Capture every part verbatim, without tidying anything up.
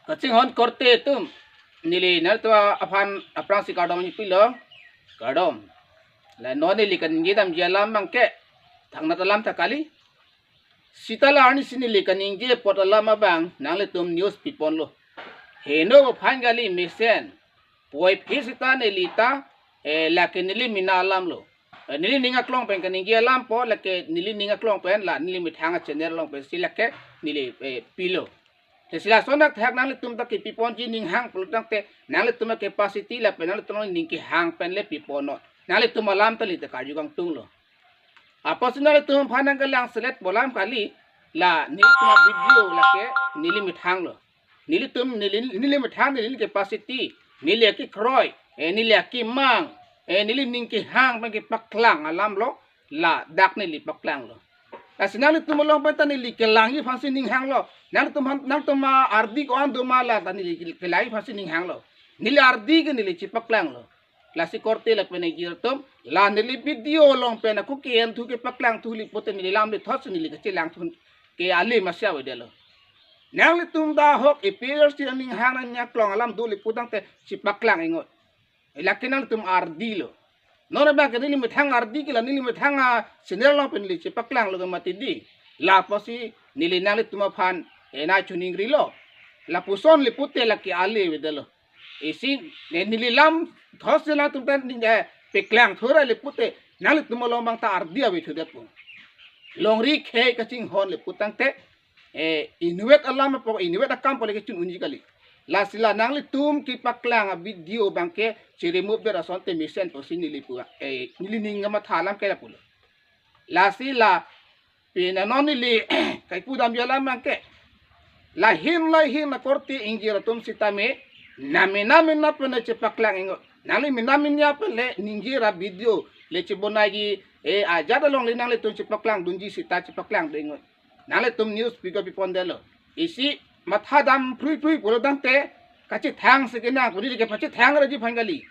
Kachinghon korte atum, neli nangtum aphan aphrangsi kardom nangpilo, kardom. La non neli kaningje damji alam abangke thangnat alam ta kali. Seta la arnisi neli kaningje apot alam abang nanglitum news piponlo. Heno aphan kali mesen. Puvoiphit seta neli ta, eh, lake neli mena alamlo. Eh, neli ning aklong pen kaningje alampo, lake neli ning aklong pen, la neli methang a-channel along pensi lake neli, eh, pilo. Te si lason athak nanglitum ta kepiponji ning hang pulo tangte nanglitum a-capacity lapen nanglitum ning kehang pen le piponnon. Nanglitum alam ta neli ta karju kangtunglo. Apotsi nanglitum aphan nangkelang selet pu alam kali, la nelitum a-video lake neli methanglo. Nelitum, neli, neli methang, neli capacity, neli akekroi, eh, neli akemang, eh, neli ning kehang pen kepaklang alamlo, ladak neli paklanglo. Lasi nanglitum along pen ta neli kelangji aphansi ning hanglo. Nanglitum aphan, nangtum ardi ko-an doma la ta neli kelangji aphansi ning hanglo. Neli ardi ke neli chepaklanglo. Lasi korte lapen ingjir atum, la neli video along pen ako ke-en thu kepaklang thu le pute neli lam le thot si neli kachelang thu ke ale masi avedetlo. Nanglitum ta ahok A P H L C aning hang nangning aklong alam do le pu tangte chepaklang ingot. Lake nanglitum ardilo. Non abangke neli methang ardi ke la neli methang a-channel along pen neli chepaklanglo ke mati di. Lapusi neli nanglitum aphan, eh, nangchiningrilo. Lapuson le pute lake ale avedetlo. Isi, ne neli lam thot si nangtum ta ning, eh, paklang thura le pute nanglitum along abang ta ardi avethu detpo. Longri khei kachinghon le pu tangte, eh, inutvet alam apot, inutvet akam apot le kechun unji kali. Lasi la nanglitum kepaklang a-video abangke che-remove det asonte mesen pusi neli pu, eh, neli ning kamatha alam ke lapulo. Lasi la pini non neli kaipudamji alam abangke, lahin lahin akorte ingjir atum sitame, name name na pen le chepaklang ingot. Nangli mena mena pen le ningje ra video le chebonai ji, eh, ajat along le nanglitum chepaklang dunji seta chepaklang dun ingot. Nanglitum news piga pipondetlo. Isi matha dam phrui phrui pulo tangte kachethang si kenang pu neli kepachethang raji aphan kali.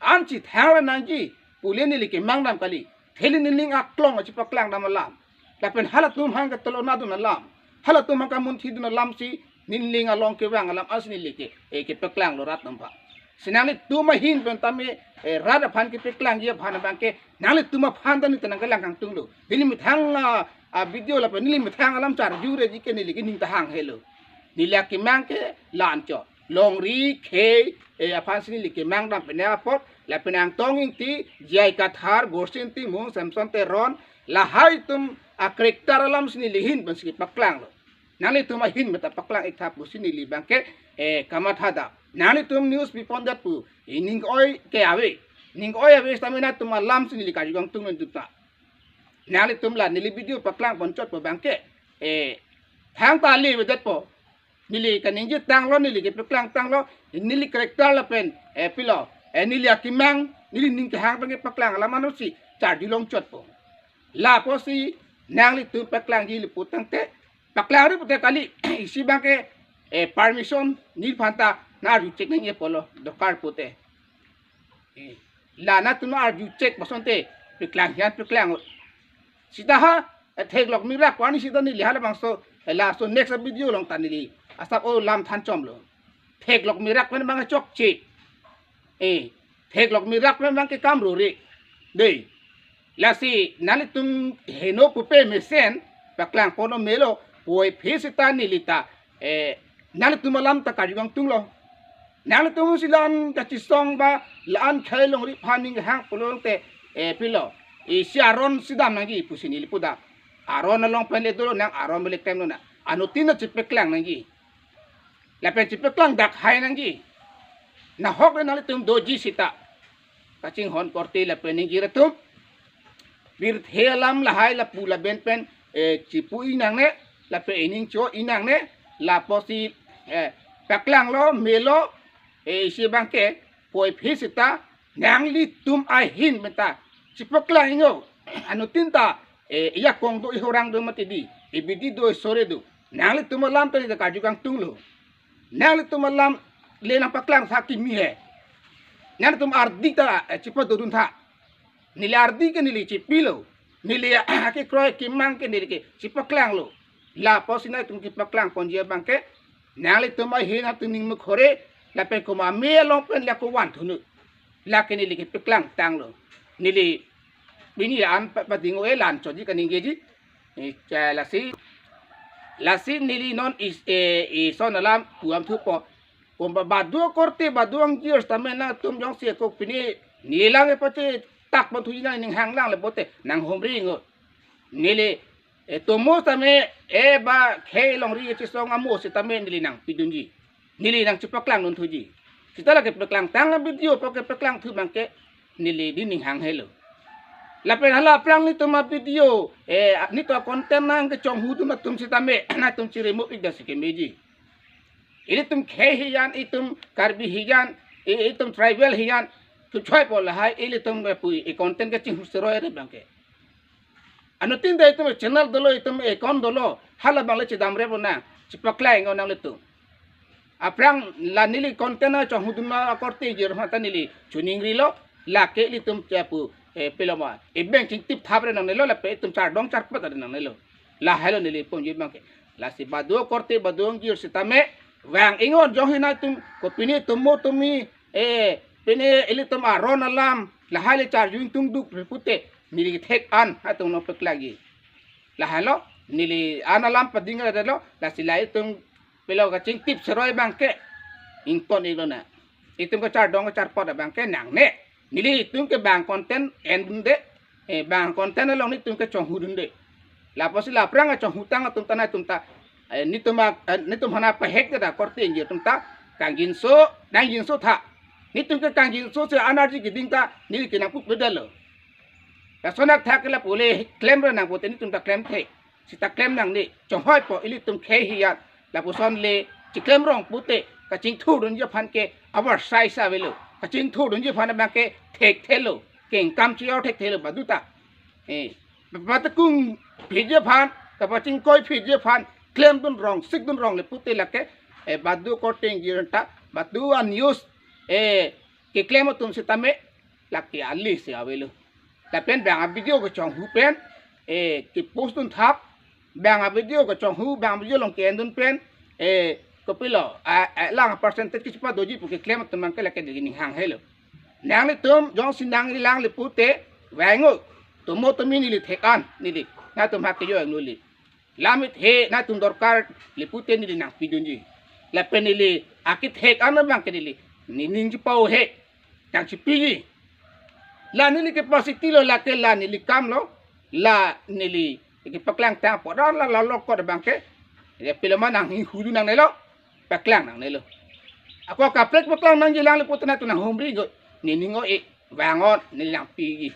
An chethang ra nangji pu le neli kemang dam kali. Theli nening aklong chepaklangdam alam. Lapen halatum aphan ketelona dun alam, halatum aphan kamunthi dun alamsi nening along kevang alam ansi neli ke, eh, kepaklanglo rat atum aphan. Si nanglitum ahin pen tame, eh, rat aphan kepaklangji aphan abangke nanglitum aphan ta neli ta nangkelang kangtunglo. Neli methang a, a-video lapen neli methang alam charju reji ke neli ke ning ta hanghelo. Neli akemang ke la-anchot. Longri khei, eh, aphansi neli kemang dam pine apot, lapen Angtong Ingti, J I Kathar, Gorsing Timung, Samson Teron, lahai atum a-character alamsi neli ahin pensi paklanglo. Nanglitum ahin meta paklang ik tha pusi neli abangke, eh, kamatha dam. Nanglitum news pipondet pu, eh, ning oi ke ave. Ning oi ave stamina atum alamsi neli karju kangtung nelitum ta. Nanglitum la neli video paklang ponchot pu abangke, eh, thangta ale avedetpo. Neli kaningje tanglo, neli kepaklang tanglo, neli character lapen, eh, pilo, eh, neli akemang, neli ning kehang pen kepaklang alam ansi charju longchotpo. Lapusi nanglitum paklangji le pu tangte, paklang ri pute kali, isi abangke, eh, permission neliphan ta nang-arju chek nangji apotlo, dokar pute. Eh, la nangtum nang-arju chek pu asonte paklang hian paklang. Seta ha, eh, theklok mirak ko ani seta neli halabangso, eh, laso next video along ta neli asap o lam than chomlo. Theklok mirak pen abang chokche. Eh, theklok mirak pen abangke kam rore. Dei. Lasi nanglitum heno pupe mesen paklang ponlo melo, puvoiphit seta neli ta, eh, nanglitum alam ta karju kangtunglo. Nanglitum si la-an kachesong ba la-an khei longri aphan ning hang pulo tangte, eh, pilo, isi aron si dam nangji pusi neli pudam. Aron along pen le dolo nang, aron beli klem lonang. Anuttin ta chepaklang nangji. Lapen chepaklang dak hai nangji. Nahok le nanglitum doji seta. Kachinghon korte lapen ingjir atum, pirthe alam lahai lapu laben pen, eh, chipu inang ne, lapen ining cho inang ne, lapusi, eh, paklanglo melo, eh, isi abangke, puvoiphit seta, nanglitum ahin pen ta chepaklang ingot. Anuttin ta, eh, ijakong do, ihorang do mati di, ibidi do, isore do. Nanglitum alam ta neli ta karju kangtunglo. Nanglitum alam le nangpaklang sa kimi he. Nanglitum ardi ta, eh, chepadodun tha. Neli ardi ke neli chepilo. Neli akekroi akemang ke neli ke chepaklanglo. Lapusi nanglitum kepaklang ponji abangke, Nanglitum ahin atum ning mukhore, lapen komat me along pen la kovan thunut. Lake neli kepaklang tanglo. Neli pini an pa-, pading o-e lan choji kaningjeji. Eh, cha lasi, lasi neli non is, eh, ison alam puam thupo. Kom ba badu korte badu angjir sitame nangtum jongsi ako pini neli lang e pache tak pon thuji nang ning hanglang le pote nanghumri ngo. Neli, eh, tomo sitame, eh, ba khei longri chisong amo sitame neli nangpidunji. Neli nangchepaklang dun thuji. Sita lake paklang tang video pa kepaklang thu abangke neli di ning hang helo. Lapen hala aphrang nelitum avideo, eh, nelitum acontent nangkechonghu dun atum sitame nangtum chiremove ik dasi kemeji. Ilitum khei hijan, itum Karbi hijan, i-, itum tribal hijan, tu choi po lahai ilitum pu e-content kechinghu seroi re abangke. Anuttin ta itum channel dolo, itum account dolo, hala abang le chedam re bo nang, chepaklang ngo nanglitum. Aphrang la neli content nangchonghu dun akorte angjir aphan ta neli choningrilo, lake ilitum chapu, eh, piloma. Ebeng chingtip thap re nangnelo, lapen itum chardong charpat re nangnelo. Lahailo neli ponji abangke. Lasi badu korte badu angjir sitame vang ingon jongsi nangtum ko pini tomo tomi, eh, pini ilitum aron alam lahai le charju ingtungduk re pute neli kethek an atum nangpaklangji. Lahailo neli an alam pading ra dalo, lasi la itum pilo kachingtip seroi abangke ington ik lonang. Itum kachardong kacharpot abangke nangne. Nelitum ke bang content en dunde, eh, bang content along nelitum kechonghu dunde. Lapusi la aphrang kechonghu tang atum ta nangtum ta, eh, nelitum a-, eh, nelitum aphan pahek ta korte angjir atum ta kangjinso, nangjinso tha. Nelitum ke kangjinso si energy keding ta neli ke nangpu bedalo. Lason athak ke lapu le klem ra nang pote nelitum ta klem thek. Sita klem nangne, chonghoi po ilitum khei hijan. Lapuson le chiklem rong pute kachingthur dunji aphan ke abar sai sa avelo. Kachingthur dunji aphan abangke thekthelo. Kengkam chior thekthelo badu ta. Eh, patekung phitji aphan, kapachingkoi phitji aphan, klem dun rong, sik dun rong le pute lake, eh, badu korte angjir ta, badu a-news, eh, keklem atum sitame, lake ali si avelo. Lapen bang avideo kechonghu pen, eh, kepost dun thap, bang avideo kechonghu, bang avideo along ke-en dun pen, eh, kopilo, a, a, lang percentage kechepadoji pu keklem atum abangke lake neli ning hang helo. Nanglitum jongsi nangli lang le pute, vang o, tomo tomi neli thek an, neli, nangtum ha kejo ang nuli. Lamit he nangtum dorkar le pute neli nangpidunji. Lapen neli akethek an abangke neli, ne ning chepa-o he, nangchepiji. La neli capacity lo, lake la neli kam lo, la neli kepaklang tang apot la la lokot abangke, ya piloma nanghinghu dun nangnelo, paklang nangnelo. Ako kaprek paklang nangji lang le pute nangtum nanghumri ngo, ne ning o-e, vang o, neli nangpiji.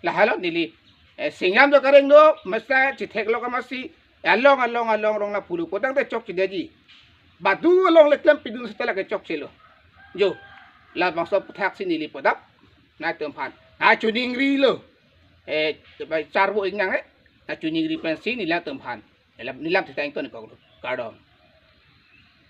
Lahailo neli, eh, singjam do kareng do, mesta chethek lo kamasi, along, along, along, along nangpu lo, potang te chokche detji. Badu along le klem pidun sita lake chokchelo. Jo, labangso aputhak si neli podap, nangtum aphan. Nangchoningrilo. Eh, ba charvo ingnang, eh. Nangchoningri pensi neli nangtum aphan. Neli lam, neli lam tita ington kok lo. Kardom.